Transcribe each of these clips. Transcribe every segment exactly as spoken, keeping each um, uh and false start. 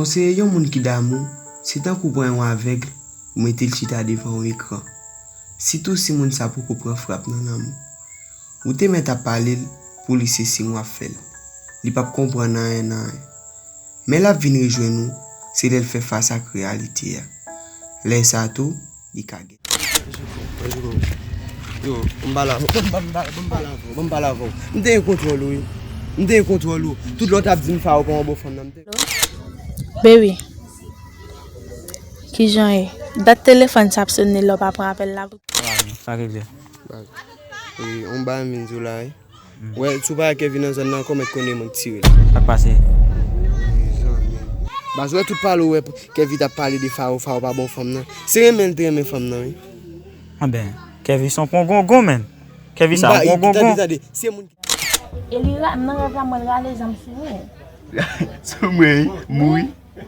Konseye yon moun ki damou, se tankou pran yon avèg, ou mete l chita devan yon ekran. Sitou si moun sa poko pran frap nan lanmou. Ou te mèt ap pale l pou li se siy w ap fè l. Li p ap konprann anyen nan anyen. Men l ap vin rejwenn ou, se lè l fè fas ak reyalite a. Lè sa tou, li ka gen. Yo, ban m pale avè w, ban m pale avè w, ban m pale avè w. M te gen kontwòl ou, wi. M te gen kontwòl ou. Tout lè w t ap di m Faro pa yon bon fanm nan, m te. Baby, kijan ye? Dat telefòn sa ap sonnen lè w pa pran apèl la. Sa regle. Baz. E, on bagay m vin di w la, wi. Wè, si w pa wè Kevin nan zòn nan ankò, mèt konnen mwen tire l. Sa k pase? Mezanmi. Baz, wè tout pale w wè Kevin t ap pale de Faro, Faro pa bon fanm nan. Se renmen l te renmen fanm nan, wi. Anben, Kevin se yon pon gongon, menn. Kevin sa yon pon gongon. Tande, tande, se moun ki. Elira, nan rèv la, mwen rale zam sou ou. Sou mwen, wi. Mouri. Wè,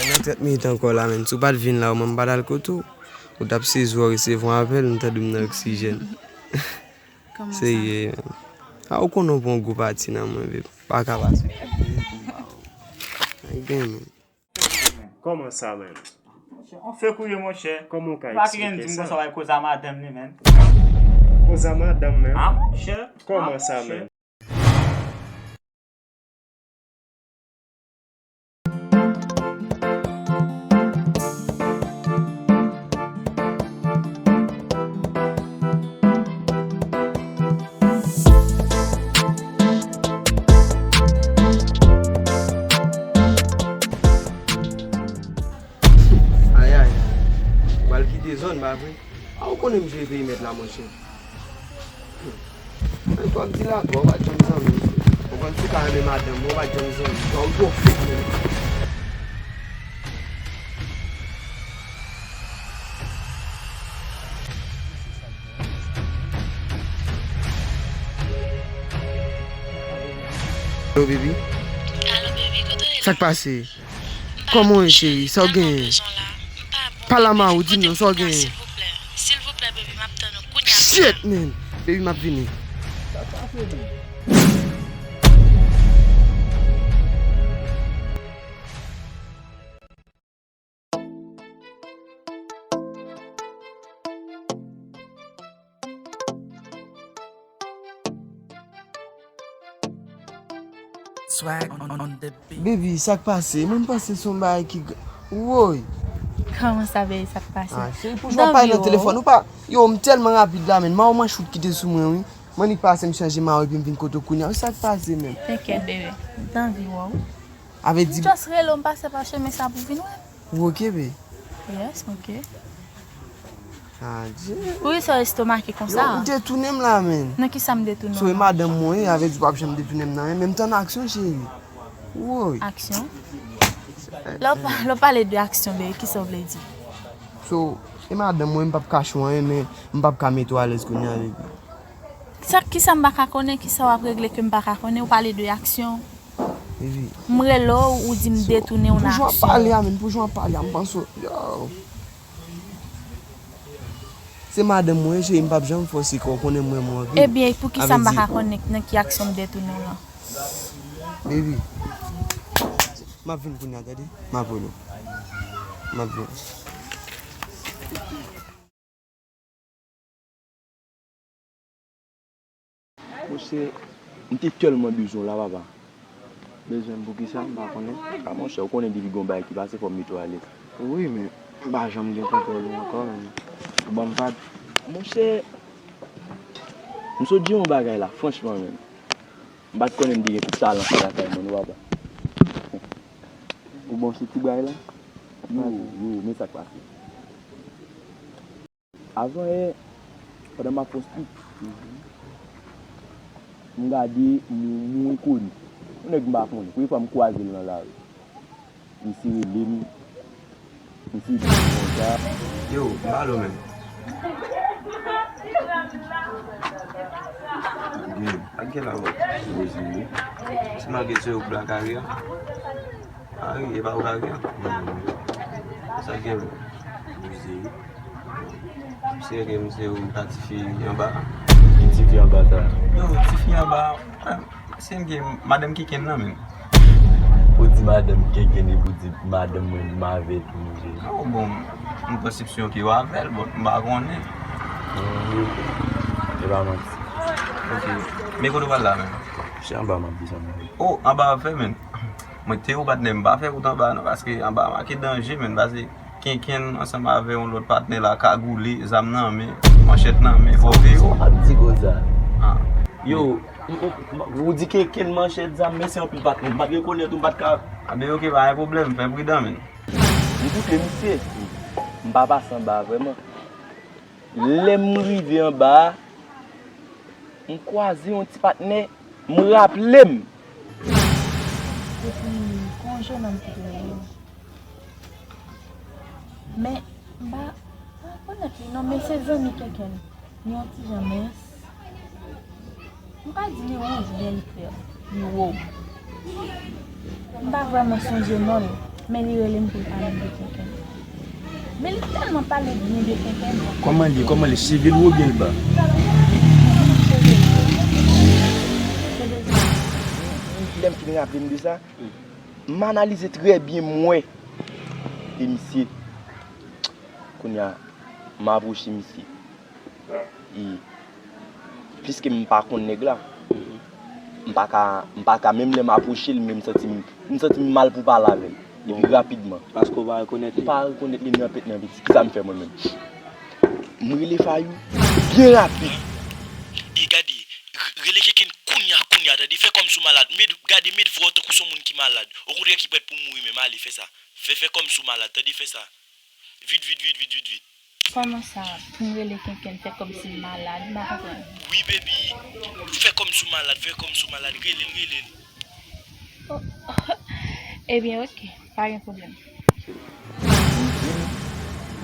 nan trant minit ankò la, menn. Si w pa t vin la, ou menm m pa t al kote w. Ou t ap sezi w resevwa apèl, m tande m nan oksijèn. Kòman sa? Serye, menn. A, ou konnen w pran gwo pati nan mwen, babe. Pa ka pase. Ay, gen, menn. Kòman sa, menn? On fake ou ye, monchè. Kòman w ka eksplike sa? Pa ki gen di m konsa w al koze a madanm li, menn. Koze a madanm, menn? A, monchè. Kòman sa, menn? Ayayay. Ou pral kite zòn, pa vre? A, ou konnen m jere perimèt la, monchè. Mwen, twa ap di la, twa, ou pa t janm zanmi. Ou konn si w ka renmen madanm mwen, ou pa t janm zanmi. Twa, ou twò fèk, menn. Alo, baby. Alo, baby, kote w ye la? Sa k pase? Kòman w ye, cheri? Sa w genyen? Pale a Mari w, di m non, sa w genyen? Silvouplè, silvouplè, baby, m ap tann ou kounye a. Shit, man! Baby, m ap vini. Swag on, on the beat. Baby, sa k pase? Mwen, m panse se yon bagay ki g-, woy! Kòman sa, baby, sa k pase? Ah, cheri, pou jan w pale nan telefòn, ou pa, yo, m tèlman rapid la, menn. Mari w mwen chout kite sou mwen, wi. M annik pase, m chanje mari, epi m vin kote w kounye a. Sa k pase, menn? Tenkèt, baby. M t anvi wè w. Avè di. M just rele w, m pase pa chemen sa pou vin wè. Ou oke, be? Yes, m oke. Adye. Poukisa w estomake konsa? Yo, ou detounen m la, menn. Nan kisa m detounen w la? So, e madanm mwen ye, avè di w p ap janm detounen m nan, men m tann aksyon, cheri. Woy. Aksyon? Lè w pa-, lè w pale de aksyon, be, kisa w vle di? So, e madanm mwen, m p ap kache w anyen, men m p ap ka mete w alèz kounye a, baby. Sa, kisa m pa ka konnen, kisa w ap regle ke m pa ka konnen, ou pale de aksyon. Baby. M rele w, ou di m detounen w nan aksyon. Pou jan w ap pale a, menn, pou jan w ap pale a, m panse w, yo. Se madanm mwen, cheri, m p ap janm fè w sekrè, ou konnen m renmen w anpil. Ebyen, poukisa m pa ka konnen nan ki aksyon m detounen w lan? Baby, m ap vin kounye a, tande? M ap rele w. M ap vin. Monchè, m te tèlman bezwen w la, papa. Bezwen m pou kisa? M pa konnen. A, monchè, ou konnen depi gon bagay ki pase, fò m mete w alèz. Wi, men m pa janm gen kontwòl ou ankò, menn. Ou ban m vag. Monchè, m sot di yon bagay la, franchman, menn. M pa t konnen m te gen tout talan sa lakay mwen, non, papa. Ou bon sou ti bagay la? Yo, yo, men sa k pase. Avan yè, pandan m ap fè yon street, m gade yon, yon enkoni. Yon nèg m pa konnen. Premye fwa m kwaze l nan lari. Misye rele m. Misye di m konsa. Yo, m pa lo menm. Gen, ak gen la wè. Poze wi. Se malgre se yo k bla kari a. A wi, e pa ou ka gen. Sa gen bouze wi. Misye gen misye ou ka tifi anba. Ki tifi anba sa? Yo, tifi anba. Misye gen madanm kiken nan menm. Madanm kenken epi w di madanm mwen m avè tou manje. Non, bon, m pran sipsyon ke w avè l, bon, m pa konnen. E pa manti. Ok. Men kote w pral la menm? Se anba m ap desann la. Oh, anba ap fè menm. Mwen te ou patnè m pa fè wout anba non, paske anba make danje menm, paske kenkenn ansanm avè yon lòt patnè la kagoule, zam nan men, manchèt nan men, fò w veye w. Sa w ap di konsa? Ah. Yo, m, m, m, ou di kenkenn manchèt zam, mèsi anpil patnè. M pa t rekonèt ou, m pa t ka. A ben ok, pa gen pwoblèm, fè pridan menm. M koute misye. M pa pase anba a vrèman. Lè m rive anba a, m kwaze yon ti patnè, m raple m. Epi, gon jennonm ki te rele m. Men, m pa, pa rekonèt li non, men se zanmi kenkenn. Li yon ti jan mens. M pa di li wouj, byen li klè. Li wo. M pa vrèman sonje non l, men li rele m pou l pale m de kenkenn. Men li tèlman pale byen de kenkenn. Kòman li ye? Kòman li ye? Cheve l wo oubyen l ba? Cheve l wo. Cheve l wo. Lè m fin raple m de sa, m analize trè byen, m wè. E misye, kounye a, m apwoche misye. E, piske m pa konn nèg la, m pa ka, m pa ka, menm lè m apwoche l, men m santi m, m santi m mal pou pale avè l. Epi rapidman. Paske w pa rekonèt li? M pa rekonèt li nan pèt nan piti. Kisa m fè mwen menm? M rele Fayou byen rapid. E gade, re-, rele kenkenn kounye a, kounye a, tande, fè kòmsi w malad. Met, gade, met vwa w tankou se yon moun ki malad. Okontrè, ki prèt pou mouri menm. Ale, fè sa. Fè, fè kòmsi w malad, tande, fè sa. Vit, vit, vit, vit, vit, vit. Kòman sa, pou m rele kenkenn, fè kòmsi m malad, m pa konprann. Wi, baby. Fè kòmsi w malad, fè kòmsi w malad. Rele l, rele l. Oh, ebyen, ok, pa gen pwoblèm.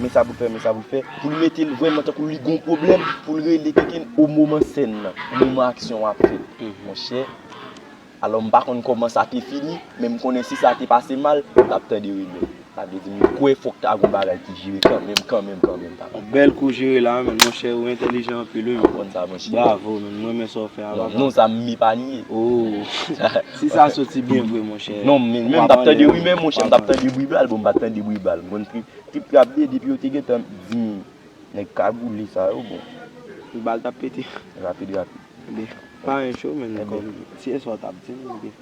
Men sa pou l fè, men sa pou l fè. Pou l mete l vrèman tankou li gon pwoblèm, pou l rele kenkenn o moman sèn nan, o moman aksyon an ap fèt. Monchè, alò, m pa konn kòman sa te fini, men m konnen si sa te pase mal, m t ap tande rimè. Sa vle di, m kwè fòk ta gon bagay ki jere kanmenm, kanmenm, kanmenm, papa. Bèl kou jere la, men, monchè, ou entèlijan anpil, wi, men. Konn sa, monchè. Bravo, men, m renmen sa w fè a, papa. Non, non, sa m epanye. Oh, si sa soti byen vre, monchè. Non, men, men m t ap tande rimè, monchè, m t ap tande bri bal, bon, m pa t tande bri bal. M konn trip, trip trap de, depi yo te gentan di m, nèg kagoule sa yo, bon. Bal t ap pete. Rapid, rapid. Ebyen, pa anyen cho, men, kòm ti eswa w t ap di m, ebyen.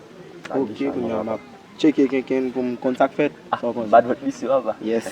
Ok, kounye a m ap tcheke kenkenn pou m konn sa k fèt. Ah, sa w konn. Bad vant misye, papa. Yes.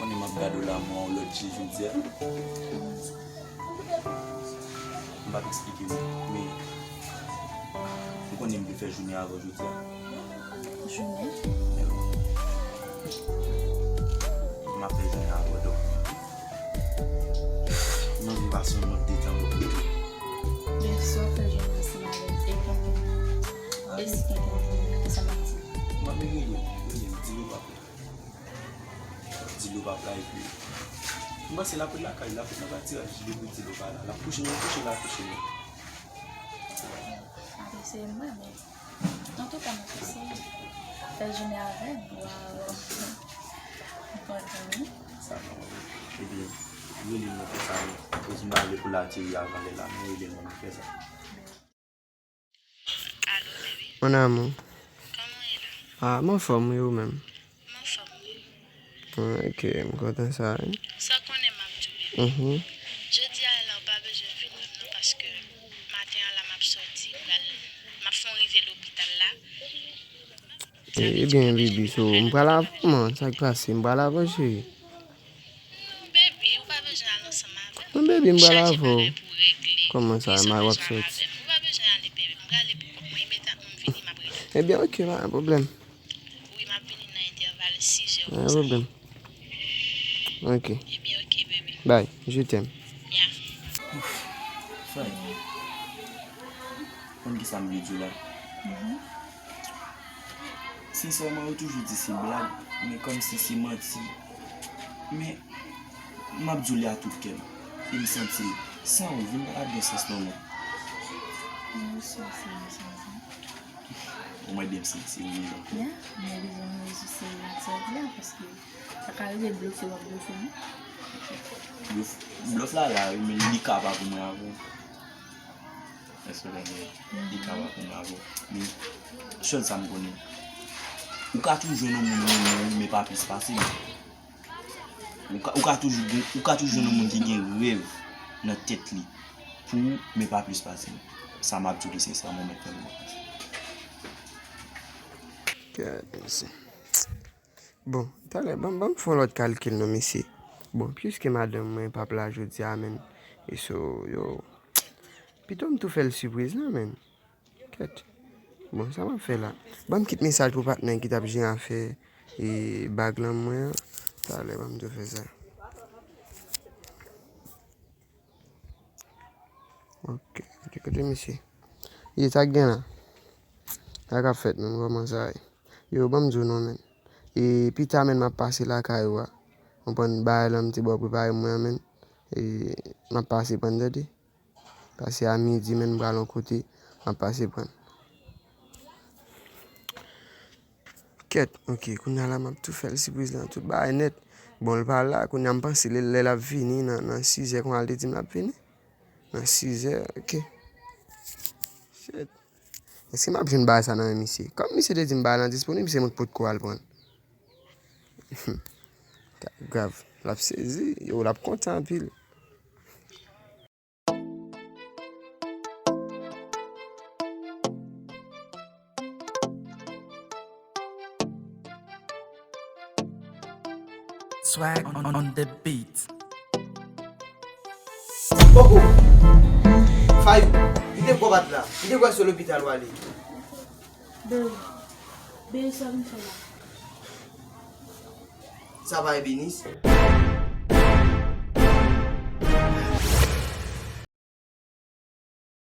Konnen m ap gade w la, mwen, yon lòt je jodi a. M p ap eksplike m, men ou konnen m vle fè jounen avè w jodi a. Jounen? M ap fè jounen avè w, donk. M anvi pase yon lòt detan bò kote w. Men si w ap fè jounen ansanm avè m, e kenkenn, e si kenkenn vini, kisa m ap di? M ap rele l, rele l, di l ou p ap la. Di l ou p ap la epi. M panse l ap ret lakay, l ap ret nan pati a, depi di l ou pa la. L ap kouche, l ap kouche, l ap kouche. Ap eseye mwen, men antouka, m ap eseye. Fè jounen avè m, waw. M kontan, wi. Sa bon, wi. Ebyen, rele m nan konsa, non. Koz m pa vle pou l ateri avan lè la, men rele m, ann fè sa. Alo, bebe. Mon amour. Kòman w ye la? Ah, m anfòm, wi, ou menm? M anfòm, wi. Ah, ok, m kontan sa, wi. Sa w konnen m ap di w, bebe. Mhm. Jodi a la, ou pa bezwen vin wè m non, paske maten an la, m ap sòti, m pral, m ap fè yon rive lopital la. Eh, ebyen, baby, so, m pral avè w, man. Sa k pase? M pral avè w, cheri. Non, baby, ou pa bezwen al ansanm avè m. Non, baby, m pral avè w. Kòman sa, ma w ap sòti? Ou pa bezwen ale, baby. M prale pou kont mwen, imedyatman m vini, m ap rele w. Ebyen, ok, pa gen pwoblèm. Wi, m ap vini nan entèval sis è konsa. Pa gen pwoblèm. Ok. Ebyen, ok, baby. Bye, je t'aime. Yeah. Fay, Konprann kisa m vle di w la? Sensèman, yo toujou di se blag, men kòmsi se manti. Men, m ap di w li a tout kè m. E m santi l. San ou, vi m pa t ap gen sans non, non. Mwen osi, se sa. Ou mwen de m santi l, wi, non. Ya, mwen bezwen mwen osi se sa di la, paske sa ka rive blofe, w ap blofe, non? Blof, blof la la, wi, men li ka pa pou mwen avè w. Èske w konprann? Li ka pa pou mwen avè w. Men, sèl sa m konnen. Ou ka toujou jwenn yon moun renmen w, men pa plis pase m. Ou ka, ou ka toujou gen, ou ka toujou jwenn yon moun ki gen rèv nan tèt li pou ou, men pa plis pase m. Sa m ap di w li sensèman, mwen tèlman. God, mesye. Bon, talè, ban, ban m fè yon lòt kalkil non, mesye. Bon, piske madanm mwen p ap la jodi a, menn. E so, yo, pito m tou fè l sipriz la, menn. Kèt. Bon, sa m ap fè la? Ban m kit mesaj pou patnè ki t ap jere afè e bag lan mwen an. Talè, ban m tou fè sa. Ok, ok, kote misye? Ye, sa k gen la? Sa k ap fèt menm, kòman sa ye? Yo, ban m di w non, menn. E pita, menn, m ap pase lakay ou a. Konprann bagay lan m te ba w prepare mwen an, menn. E m ap pase pran, tande. Pase a midi, menn, m pral yon kote, m ap pase pran. Kèt, ok, kounye a la, m ap tou fè l sipriz lan, tout bagay nèt. Bon, l pa la, kounye a m panse lè, lè l ap vini nan, nan sizè, kòman l te di m l ap vini? Nan sizè, ok. Shit. Èske m ap jwenn bagay sa nan men misye? Kòm misye te di m bagay lan disponib, se mwen k potko al pran l. Grav, l ap sezi, yo, l ap kontan anpil. Swag on, on the beat. Poko. Fayou, kite gwo bat la. Kite gwo sou lopital w ale. Beri. Beri, sa vin fè la? Sa pa ebenis?